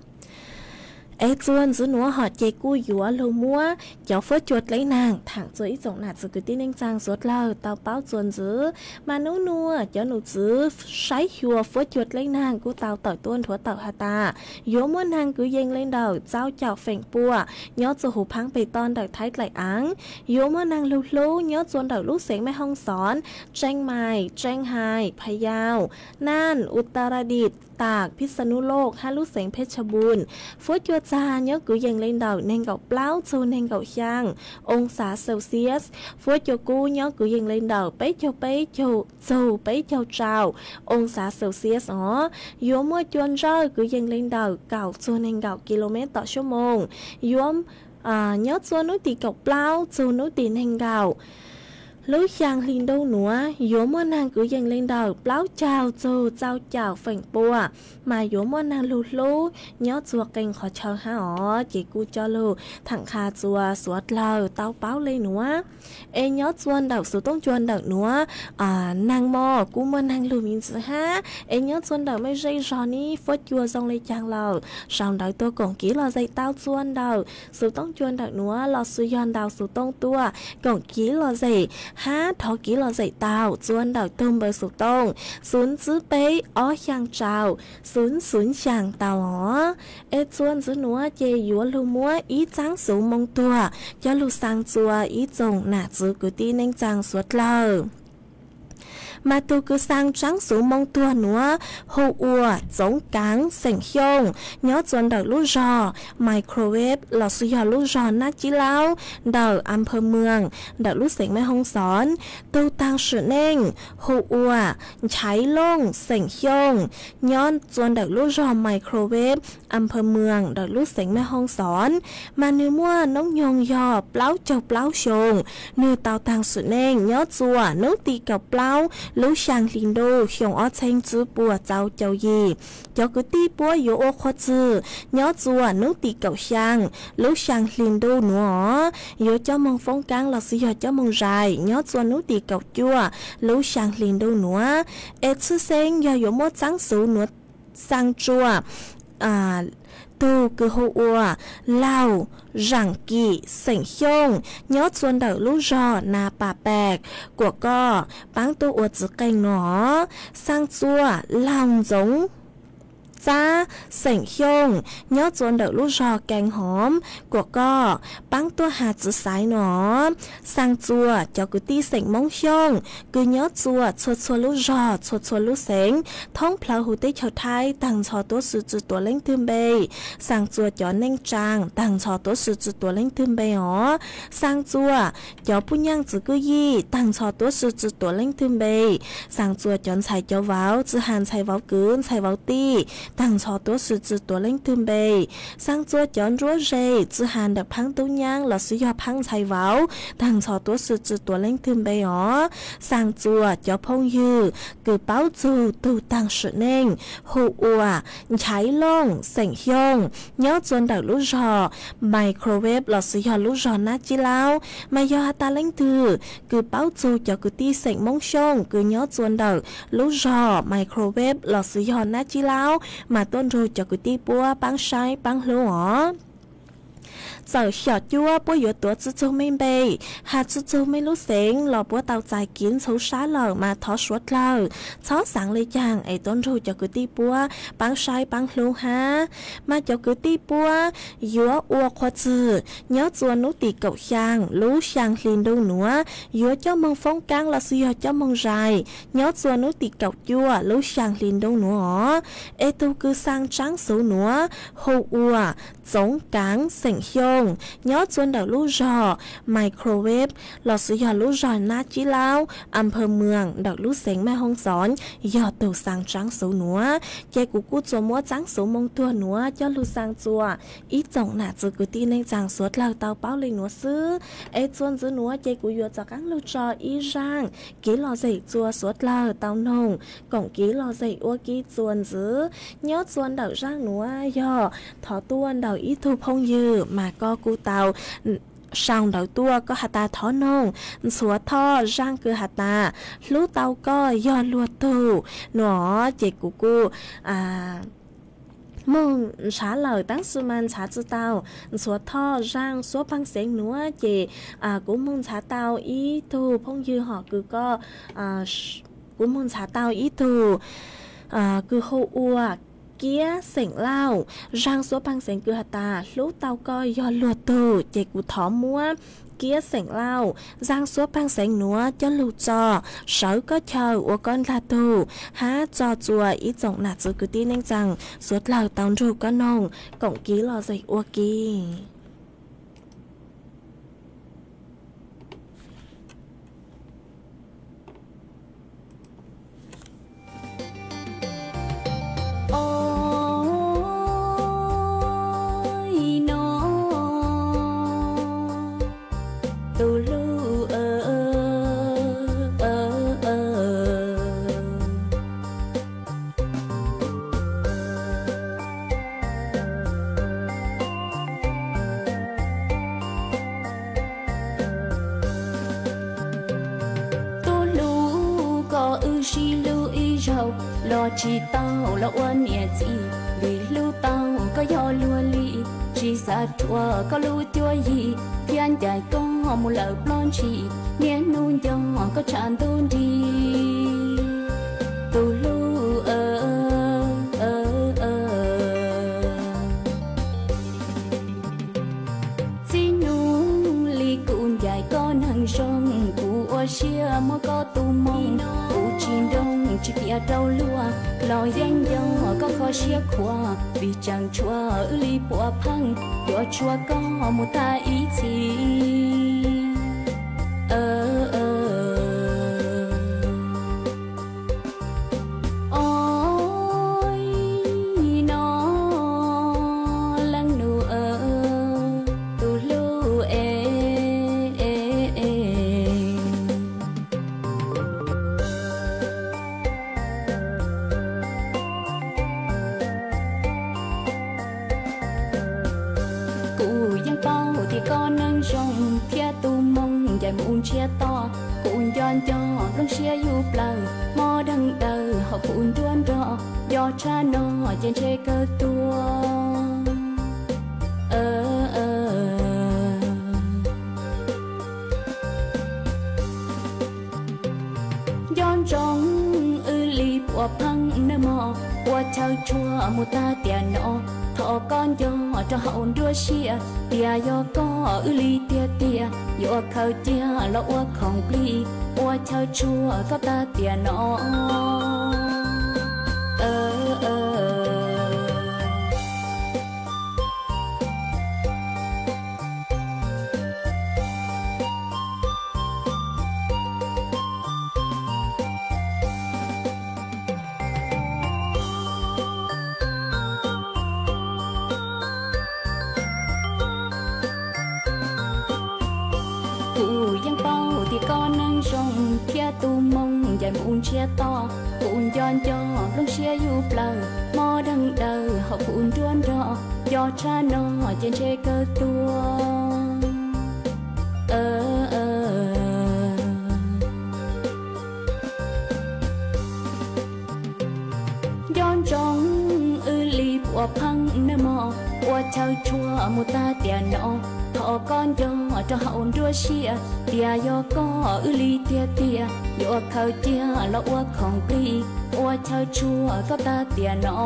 Es txuas ntxiv nuav hom ces kuj yuav lug muab cov fuab cua dleb naag thaam txua ib tsoom nam txiv kwv tij neej tsaa suav dlawg tau paub txuas ntxiv. Mas nub nuav cov num txwv saib xyuas fuab cua dleb naag kuj tau tawm tuaj nthuav tawm has tas yuav muaj naag kwv yees le ntawm rau caum feem pua nyob txua huv phaab peg toj ntawm Thaib Dlaim Aav. Yuav muaj naag lug hlub nyob txua ntawm lub xeev Mej Hoob Xoob, Tsee Maim, Tsee Haim, Phas Yaus, Naaj, Utaradit, Taam, Phij Xa Nub Loj hab lub xeev Phej Tshab Npum. Fuab cua txag nyob kwv yees le ntawm neeg nkaum plaub txug neeg nkaum xyaa oo xav Celsius. Fuab cua kub nyob kwv yees le ntawm peb caug peb txug peb caug rau oo xav Celsius os. Yuav muaj cua ntsawj kwv yees le ntawm kaum txug neeg nkaum kilomev tom suab moos. Yuav nyob txua nub tim kaum plaub txug nub tim neeg nkaum. Lub xyaa hli ntuj nuav yuav muaj naag kwv yees le ntawm plaub caug txug rau caum feem pua, mas yuav muaj naag lug hlub nyob txua qee qhov chaw hab os. Ces kuj coj lug thaam qha txua suav dlawg tau paub le nuav. Es nyob txua ntawm xuv tooj cua ntawm nuav, naag mog kuj muaj naag lug me ntsis hab. Es nyob txua ntawm mej zej zog nib fuab cua zoo le caag lawm, sau ntawv tuaj koom kev lom zem tau txua ntawm xuv tooj cua ntawm nuav los sis yog ntau xuv tooj tuaj koom kev lom zem hab thov kev lom zem tau txua ntawm tug npawb xuv tooj xwv tsib peb ob xyaa rau xwv xwv xyaa tau os. Es txua ntxiv nuav ces yuav lug muab ib txaab xuv moo tuag coj lug xaa txua ib tsoom nam txiv kwv tij neej tsaa suav dlawg. Mas tus kws xaa tsaab xuv moo tuag nuav hu ua Txoov Kaav xeem Xyooj, nyob txua ntawm lub zog Microwave lossis yog lub zog Nab Cib Laub ntawm Amper Mws ntawm lub xeev Mej Hoob Xov. Tug taag sim neej hu ua Nchaiv Looj xeem Xyooj, nyob txua ntawm lub zog Microwave, Amper Mws ntawm lub xeev Mej Hoob Xov. Mas nwg muaj noob nyoog yog plaub caug plaub xyoo. Nwg tau taag sim neej nyob txua nub tim kaum plaub lub xyaa hli ntuj xyoo ob txheeb tsib puas txaus caum yim. Cov kwv tij puab yuav ua qhua txwg nyob txua nub tim kaum xyaa lub xyaa hli ntuj nuav, yuav coj moog foob kaab lossis yog coj moog zais nyob txua nub tim kaum cuaj lub xyaa hli ntuj nuav. Es tshwj xeeb yog yuav muab tsaab xuv nuav xaa tsua tug kws hu ua Laug Zaam Kim xeem Xyooj, nyob txua ntawm lub zog Nas Pas Pes, kuam koj paab tuaj ua txiv qeej nuav. Xaa tsua Laug Ntxoov Txab xeem Xyooj, nyob txua ntawm lub zog Kees Hoov, kuam koj paab tuaj has txiv xaiv nuav. Xaa tsua cov kwv tij xeem Moob Xyooj kws nyob txua txhua txhua lub zog txhua txhua lub xeev thoob plawg huv teb chaws Thaib, taag nrho tuab si tsi tuav leej twg npe. Xaa tsua cov neej tsaa, taag nrho tuab si tsi tuav leej twg npe os. Xaa tsua cov puj nyaaj txwv kwj yij, taag nrho tuab si tsi tuav leej twg npe. Xaa tsua cov ntxhais cov vauv, tsi has ntxhais vauv kwv ntxhais vauv tij, taag nrho tuab si tsi tuav leej twg npe. Xaa tsua cov nruab ze, tsi has ntawm phaab tub nyaab lossis yog phaab ntxhais vauv, taag nrho tuab si tsi tuav leej twg npe os. Xaa tsua cov phooj ywg kws paub txug tug taag sim neej hu ua Nchaiv Looj xeem Xyooj, nyob txua ntawm lub zog Microwave lossis yog lub zog Nab Cib Laub. Mas yog has tas leej twg kws paub txug cov kwv tij xeem Moob Xyooj kws nyob txua ntawm lub zog Microwave lossis yog Nab Cib Laub, mas tuaj nrug cov kwv tij puab paab saib paab hlub os. Txawm xyom cuab puab yuav tuav tsi txug mej npe, has tsi txug mej lub xeev los puab tau txais kiv ntxhuv sab lawm, mas thov suav dlawg txhob xaav le caag es tuaj nrug cov kwv tij puab paab saib paab hlub hab. Mas cov kwv tij puab yuav ua qhua txwg nyob txua nub tim kaum xyaa lub xyaa hli ntuj nuav, yuav coj moog foob kaab lossis yog coj moog zais nyob txua nub tim kaum cuaj lub xyaa hli ntuj nuav os. Es tug kws xaa tsaab xuv nuav hu ua Txoov Kaav xeem Xyooj, nyob txua ntawm lub zog Microwave lossis yog lub zog Nab Cib Laub, Amper Mws ntawm lub xeev Mej Hoob Xov, yog tug xaa tsaab xuv nuav. Ces kuv kuj tsuas muab tsaab xuv moo tuag nuav coj lug xaa tsua ib tsoom nam txwv kwv tij neej tsaa suav dlawg tau paub le nuav xwb. Es txuas ntxiv nuav ces kuv yuav rov qaab lug tso ib zaaj kev lom zem tsua suav dlawg tau noog koom kev lom zem ua ke txuas ntxiv. Nyob txua ntawm zaaj nuav yog thov tuaj ntawm ib tug phooj ywg mas koj kuj tau sau ntawv tuaj, koj has tas thov noog ntxhuav thoj zaaj kws has tas hlub tau koj yog luag tug nuav, ces kuv kuj moog nrhav lawm, tab sis mas nrhav tsi tau ntxhuav thoj zaaj suab paag xeev nuav, ces kuv moog nrhav tau ib tug phooj ywg hom kws koj, kuv moog nrhav tau ib tug kws hu ua Kiab xeem Lauj, zaaj suab paag xeev kws has tas hlub tau koj yog luag tug, ces kuv thov muab Kiab xeem Lauj zaaj suab paag xeev nuav coj lug tso Sawv Koj Chaw Ua Koj Ndlag Tug hab tso tsua ib tsoom nam txwv kwv tij neej tsaa suav dlawg tau nrug koj noog koom kev lom zem ua ke. Tub hlub, koj wb sib hlub ib zaug los tsis tau los ua niam txiv, vim hlub tau koj yog luag li, tsis xav rhuav koj lub cuab yig, thiab ncaim koj mus lawm plaub ntshis, niaj hnub nco koj tshav ntuj nrig. Tus hlub, txij hnub li kuv ncaim koj neeg zoo, kuv ua siab muab koj tu moo, kuv tsis Tsis piav rau luag los yeej nco koj kho siab khuav, vim tseem tshuav wb li puav pheej, yuav tshuav koj mus tag ib txhis. Ov no leej nus, tus hlub es. Kuv yeej paub tias koj neeg zoo thiab tus moo ncaim mus ntshiab to. Kuv nco nco nplooj siab yus plaws, mob deeg daws hauv kuv nruab nrog, nco tshaj no ces ntshe kawg tuag. Nco ntsoov wb li puav pheej nawb mog, ua chaw tshuaj mus tag tiam no. Thov koj nco rau hauv nruab siab, tias yog koj wb li tiag tiag, yuav khaws cia los ua khoom plig, ua chaw tshuaj koj tag tiam no. Kuv yeej paub tias koj neeg zoo thiab tus moo ncaim mus ntshiab to. Kuv nco nco nplooj siab yus plaws, mob deeg daws hauv kuv nruab nrog, nco tshaj no ces ntshe kawg tuag. Nco ntsoov wb li puav pheej nawb mog, ua chaw tshuaj mus tag tiam no. Thov koj nco rau hauv nruab siab, tias yog koj wb li tiag tiag, yuav khaws cia los ua khoom plig, ua chaw tshuaj koj tag tiam no.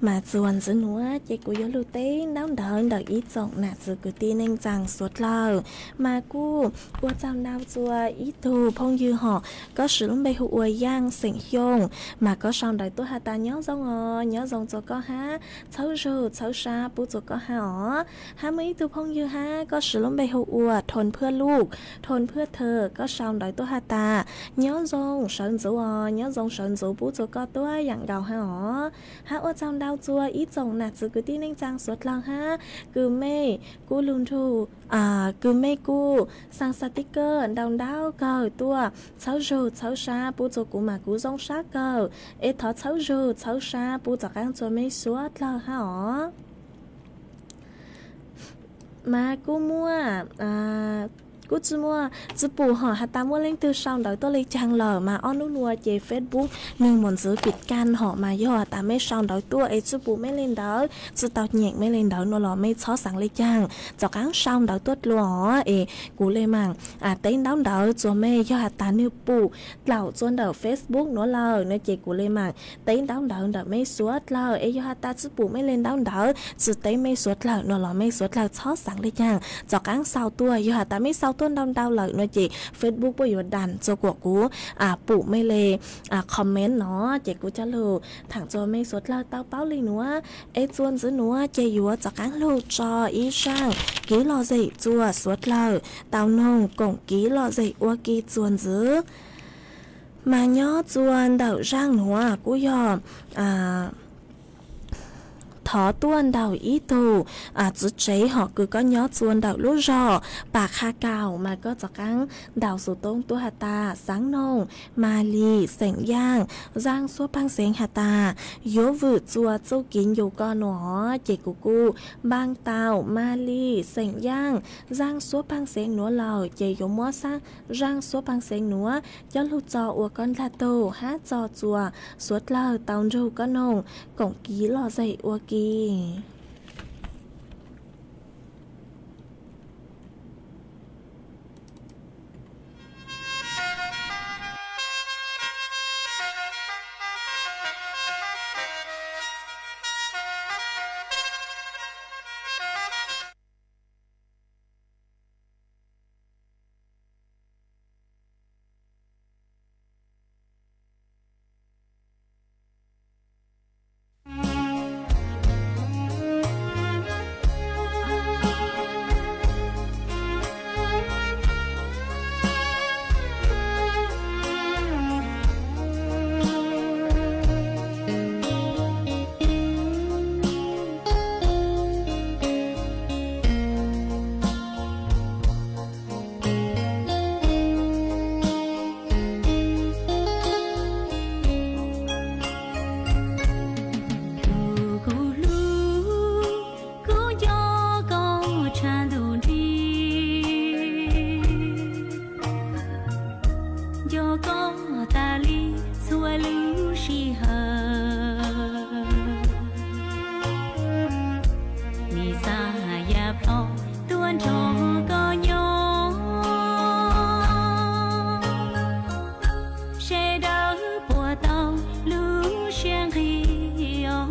Mas txuas ntxiv nuav ces kuv yuav lug teb ntaub ntawv ntawm ib tsoom nam txiv kwv tij neej tsaa suav dlawg. Mas kuj ua tsaug ntau txug ib tug phooj ywg hom, koj siv lub npe hu ua Yaaj xeem Xyooj, mas koj sau ntawv tuaj has tas nyob zoo os, nyob zoo txug koj hab, txhawb zug txhawb sab pub txug koj hab os. Hab muaj ib tug phooj ywg hab koj siv lub npe hu ua Thoo Phwj Luj, Thoo Phwj Thawm, koj sau ntawv tuaj has tas nyob zoo sawv ntxuv os, nyob zoo sawv ntxuv pub txug koj tuab yaam nkaus hab os. Hab ua tsaug ntau txug ib tsoom nam txiv kwv tij neej tsaa suav dlawg hab, kws mej kuj lug nrug, kws mej kuj xaa xaa tib kawj ntau ntau kawg tuaj txhawb zug txhawb sab pub txug kuv mas kuv zoo sab kawg, es thov txhawb zug txhawb sab pub txug qaab txuas mej suav dlawg hab os. Mas kuj muaj Kuj tsi muaj, tsi pum hom has tas muaj leej twg sau ntawv tuaj le caag lawm mas ob nub nua ces Facebook nwg mus ntxiv pim kas hom mas yog has tas mej sau ntawv tuaj es tsi pum mej le ntawv, tsi tau nyeem mej le ntawv nua los mej txhob xaav le caag, rov qaab sau ntawv tuaj dlua os es kuv le maam teb ntaub ntawv txuas mej. Yog has tas nwg pum dlaum txua ntawm Facebook nua lawm no ces kuv le maam teb ntaub ntawv ntawm mej suav dlawg. Es yog has tas tsi pum mej le ntaub ntawv, tsi teb mej suav dlawg nua los mej suav dlawg txhob xaav le caag, rov qaab sau tuaj. Yog has tas mej sau tuaj ntau ntau lawm no ces Facebook puab yuav das txua kuas kuv pum mej le comment no, ces kuv coj lug thaam txua mej suav dlawg tau paub le nuav. Es txuas ntxiv nuav ces yuav rov qaab lug tso ib zaaj kiv lom zem txua suav dlawg tau noog koom kiv lom zem ua ke txuas ntxiv. Mas nyob txua ntawm zaaj nuav kuj yog thov tuaj ntawm ib tug txiv tsev hom kws koj nyob txua ntawm lub zog Pam Qha Kaum mas koj rov qaab ntaus xov tooj tuaj has tas xaav noog Mas Lis xeem Yaaj, zaaj suab paag xeev has tas yuav vwm txua txuj kev ncu koj nua, ces kuv kuj npaaj tau Mas Lis xeem Yaaj, zaaj suab paag xeev nuav lawm ces yuav muab zaaj suab paag xeev nuav coj lug tso ua koj dlaag tug hab tso txua suav dlawg tau nrug koj noog koom kiv lom zem ua ke. Tus kuv hlub, kuv nco koj tshaj ntuj nti, nco koj tas li txhua lub sij hawm. Nim xa yam plho tuaj nrog koj nyob, sawv daws puas tau lub siab nqig os.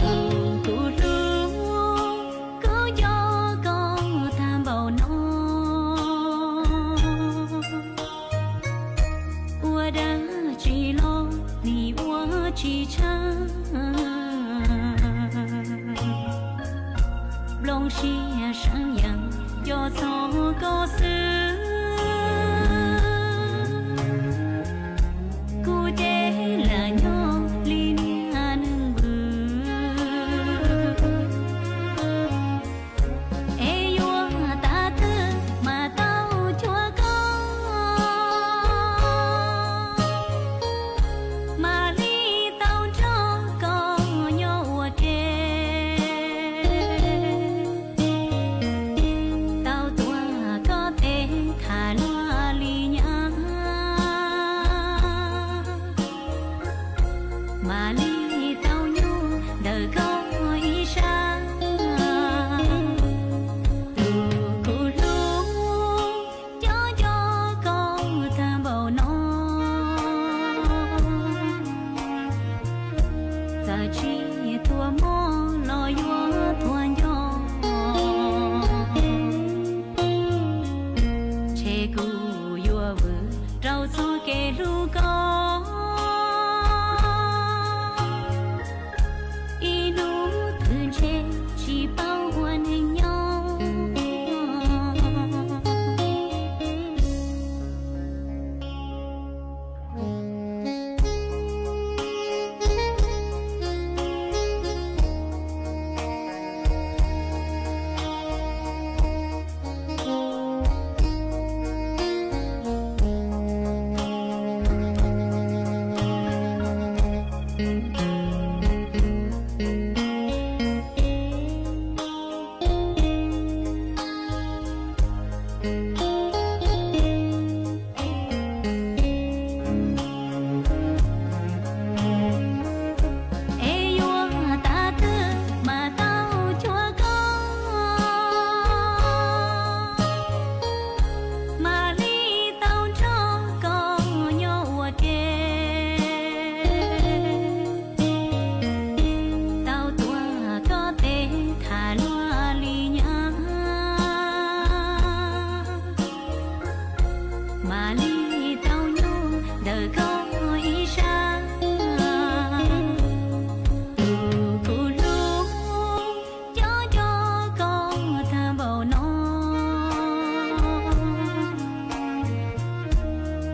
Tus kuv hlub, kuv nco koj tag npaum no. Ua dab tsi los nim ua tsis tshaj, nplooj siab seev yeej nco txog koj xwb. Kuv ces lam nyob li niag neeg vwm, es yuav tas twg mas tau cuag koj, mam li tau nrog koj nyob ua ke, tau tuav koj tes tham luag li nyab, mam li tau nyuaj ntawm koj ib sab. Tus kuv hlub, nco nco koj tag npaum no. Txawm tsis tuag mob los yuav tuag nco, ntshe kuv yuav vwm rau txoj kev hlub koj. Ib hnub twg ntshe tsis paub ua neeg nyob.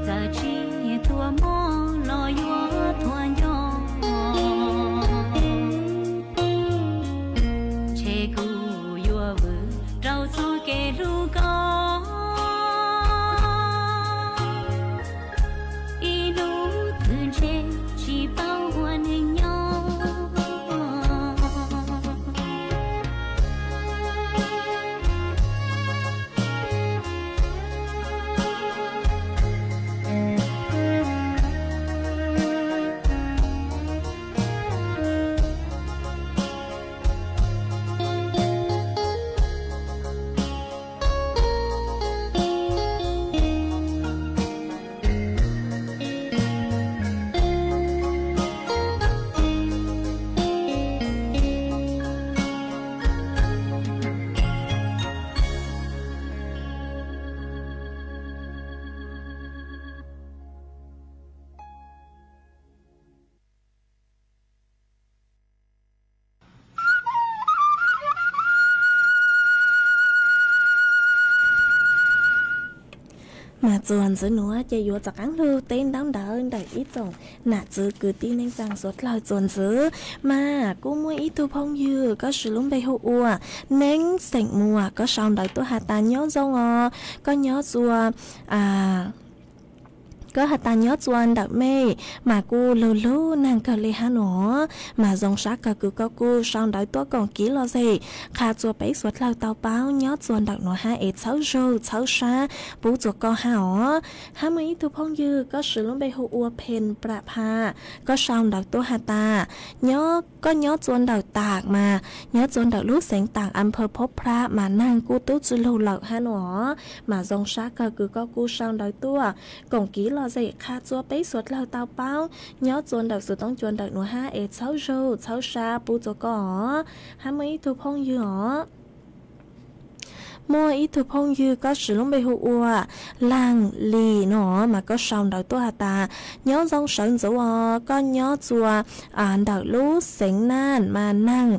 Txawm tsis tuaj mob los yuav thuam nco, ntshe kuv yuav vwm rau txoj kev hlub koj. Ib hnub twg ntshe tsis paub ua neeg nyob. Mas txuas ntxiv nuav ces yuav rov qaab lug teb ntaub ntawv ntawm ib tsoom nam txwv kwv tij neej tsaa suav dlawg txuas ntxiv. Mas kuj muaj ib tug phooj ywg koj siv lub npe hu ua Neeb xeem Muas, koj sau ntawv tuaj has tas nyob zoo os, koj nyob txua koj has tas nyob txua ntawm mej mas kuj lug lug naag kawg le hab nuav. Mas zoo sab kawg kws koj kuj sau ntawv tuaj koom kiv lom zem qha txua peb suav dlawg tau paub nyob txua ntawm nuav hab es txhawb zug txhawb sab pub txua koj hab os. Hab muaj ib tug phooj ywg koj siv lub npe hu ua Phen Pram Pham, koj sau ntawv tuaj has tas nyob, koj nyob txua ntawm Taam mas nyob txua ntawm lub xeev Taam, Amphaw Phob Phrab mas naag kuj tub tsi lug lawm hab nuav. Mas zoo sab kawg kws koj kuj sau ntawv tuaj koom kiv lom zem qha txua peb suav dlawg tau paub nyob txua ntawm xuv toob cua ntawm nuav hab es txhawb zug txhawb sab pub txua koj os. Hab muaj ib tug phooj ywg os, muaj ib tug phooj ywg koj siv lub npe hu ua Laag Lis nuav mas koj sau ntawv tuaj has tas nyob zoo sawv ntxuv os, koj nyob txua ntawm lub xeev Naj mas naag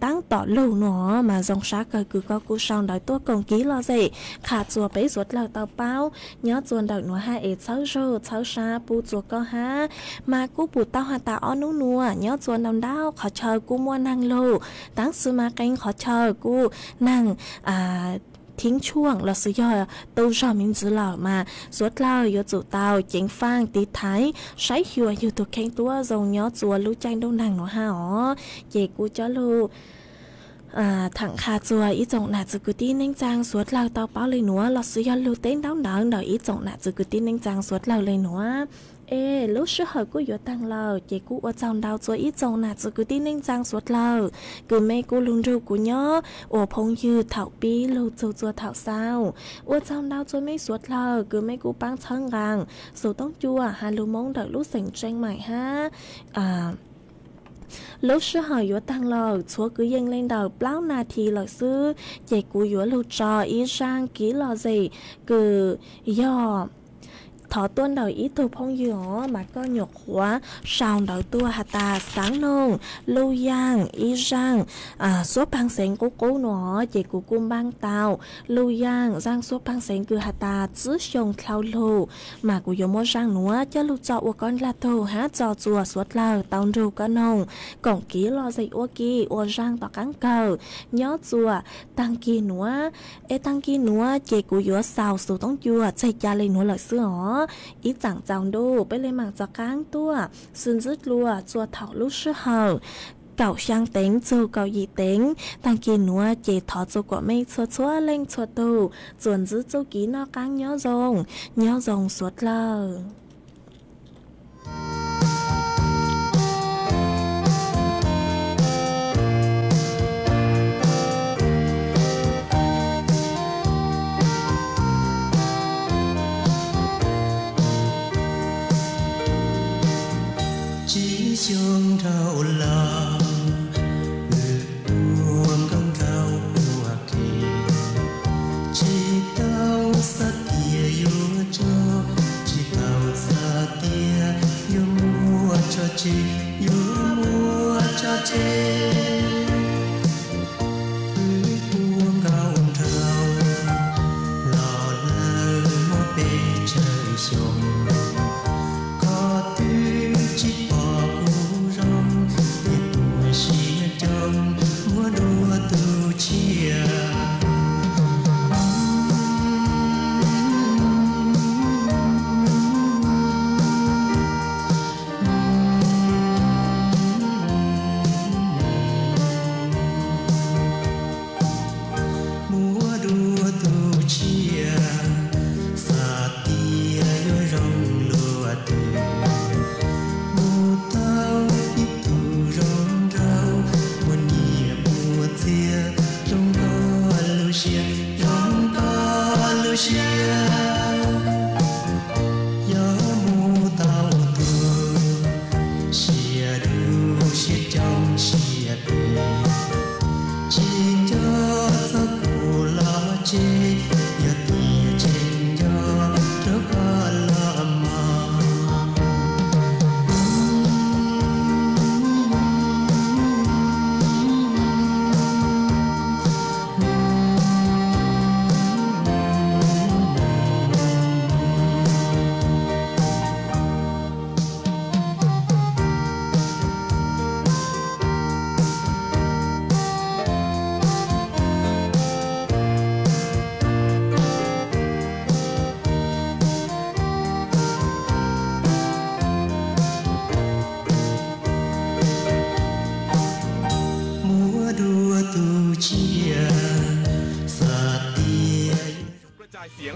taab tom lug nuav. Mas zoo sab kawg kws koj kuj sau ntawv tuaj koom kiv lom zem qha txua peb suav dlawg tau paub nyob txua ntawm nuav hab es txhawb zug txhawb sab pub txua koj hab. Mas kuj pum tau has tas ob nub nuav nyob txua ntau ntau qhov chaw kuj muaj naag lug, taab sis mas qee qhov chaw kuj naag thib tshuam los sis yog tu zog me ntsis lawm mas suav dlawg yuav tsum tau ceev faaj tiv thaiv saib xyuas yug tug kheej tuab zoo nyob txua lub caij ntuj naag nuav hab os. Ces kuj coj lug thaam qha txua ib tsoom nam txwv kwv tij neej tsaa suav dlawg tau paub le nuav los sis yog lug teb ntaub ntawv ntawm ib tsoom nam txwv kwv tij neej tsaa suav dlawg le nuav. Es lub sij hawm kuj yuav taag lawm ces kuj ua tsaug ntau txua ib tsoom nam txwv kwv tij neej tsaa suav dlawg kws mej kuj lug nrug kuv nyob ua phooj ywg thaum pib lug txug txua thaum xaus. Ua tsaug ntau txua mej suav dlawg kws mej kuj paab txhawb nqaa xuv toob cua has lug Moob ntawm lub xeem Tseej Maim hab lub sij hawm yuav taag lawm, txhua kwv yees le ntawm plaub nas this lawm xwb, ces kuv yuav lug tso ib zaaj kiv lom zem kws yog thov tuaj ntawm ib tug phooj ywg os, mas koj nyuam qhuav sau ntawv tuaj has tas xaav noog Luj Yaaj ib zaaj xuab paag xeev qub qub nuav, ces kuv kuj npaaj tau Luj Yaaj zaaj xuab paag xeev kws has tas tsib xyoo dlhau lug, mas kuv yuav muab zaaj nuav coj lug tso ua koj dlaag tug hab tso txua suav dlawg tau nrug koj noog koom kiv lom zem ua ke ua zaaj tom qaab kawg nyob txua taag kis nuav. Es taag kis nuav ces kuv yuav xaus xuv toob cua txeg ca le nuav lawm xwb os. Ib tsaam tsaus ntuj peb le maam rov qaab tuaj xwb ntxwb dlua txua thaum lub sij hawm kaum xyaa teev txug kaum yim teev. Taag kis nuav ces thov txua kuas mej txhua txhua leej txhua tug txuas ntxwb txuj kiv noj qaab nyob zoo, nyob zoo suav dlawg. Tsib xyoo dhau los, wb ua nkauj nraug ua ke, tsis tau xav tias yuav tso, tsis tau xav tias yuav muaj tso tseg, yuav muaj tso tseg. Wb ua nkauj nraug los lawm muaj peb tsawg xyoo,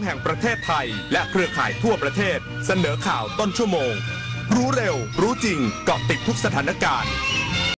แห่งประเทศไทย และเครือข่ายทั่วประเทศ เสนอข่าวต้นชั่วโมง รู้เร็ว รู้จริง เกาะติดทุกสถานการณ์